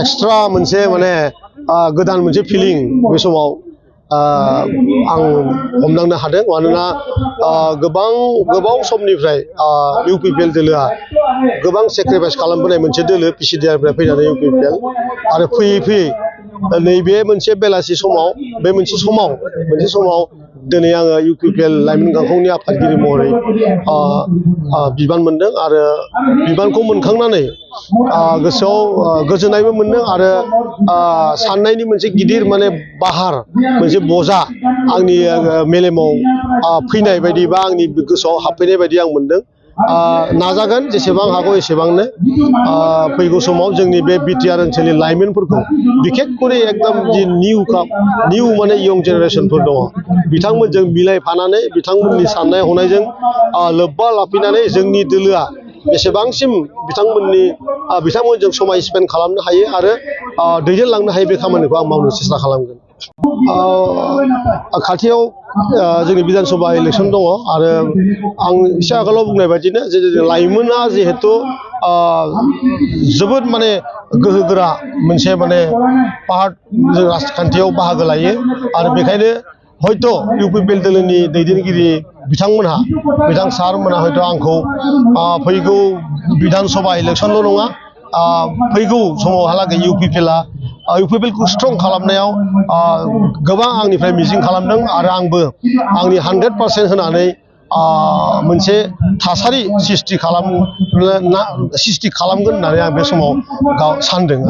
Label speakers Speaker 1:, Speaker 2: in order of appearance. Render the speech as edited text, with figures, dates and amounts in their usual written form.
Speaker 1: Extra मोनसे माने गोदान मोनसे फिलिं बे समाव आं हमदांनो हादों मानोना गोबाव समनिफ्राय इउपिपिएल दोलोआ गोबां सेक्रिफाइस खालामबोनाय मोनसे दोलो पिसिडिआरनिफ्राय फैनानै इउपिपिएल आरो फैयै फैयै नैबे मोनसे बेलासि समाव बे मोनसे समाव दिनै आङो इउपिपिएल लाइमोन गांखंनि आफादगिरि महरै बिबान मोनदों आरो बिबानखौ मोनखांनानै गोसोआव गोजोननायबो मोनदों आरो साननायनि मोनसे गिदिर माने बाहार मोनसे बजा आंनि मेलेमाव फैनाय बायदि बा आंनि गोसोआव हाबफैनाय बायदि आं मोनदों नाजागोन जेसेबां हागौ एसेबांनो फैगौ समाव जोंनि बे बिटिआर ओनसोलनि लाइमोनफोरखौ बिखेखकरि एकदम जि निउ माने इयं जेनेरेसनफोर दङ बिथांमोनजों मिलायफानानै बिथांमोननि साननाय हनायजों लोब्बा लाफैनानै जोंनि दोलोआ बेसेबांसिम बिथांमोनजों समाय स्पेन्ड खालामनो हायो आरो दैदेनलांनो हायो बे खामानिखौ आं मावनो सेस्था खालामगोन खाथियाव जोंनि बिधान सभा इलेक्सन दङ आरो आं एसे आगोलाव बुंनाय बायदिनो जे लाइमोना जिहेतु जोबोद माने गोहोगोरा मोनसे माने पार्ट जों राजखान्थियाव बाहागो लायो आरो बेखायनो हयथ' इउपिपिएल दोलोनि दैदेनगिरि बिथां सारमोना हयथ' आंखौ फैगौ बिधान सभा इलेक्सनल' नङा फैगौ समावहालागै इउपिपिएलखौ स्ट्रं खालामनायाव गोबां आंनिफ्राय मिजिं खालामदों आरो आंबो आंनि 100% होनानै मोनसे थासारि सृष्टि खालामगोन होननानै आं बे समाव सानदों।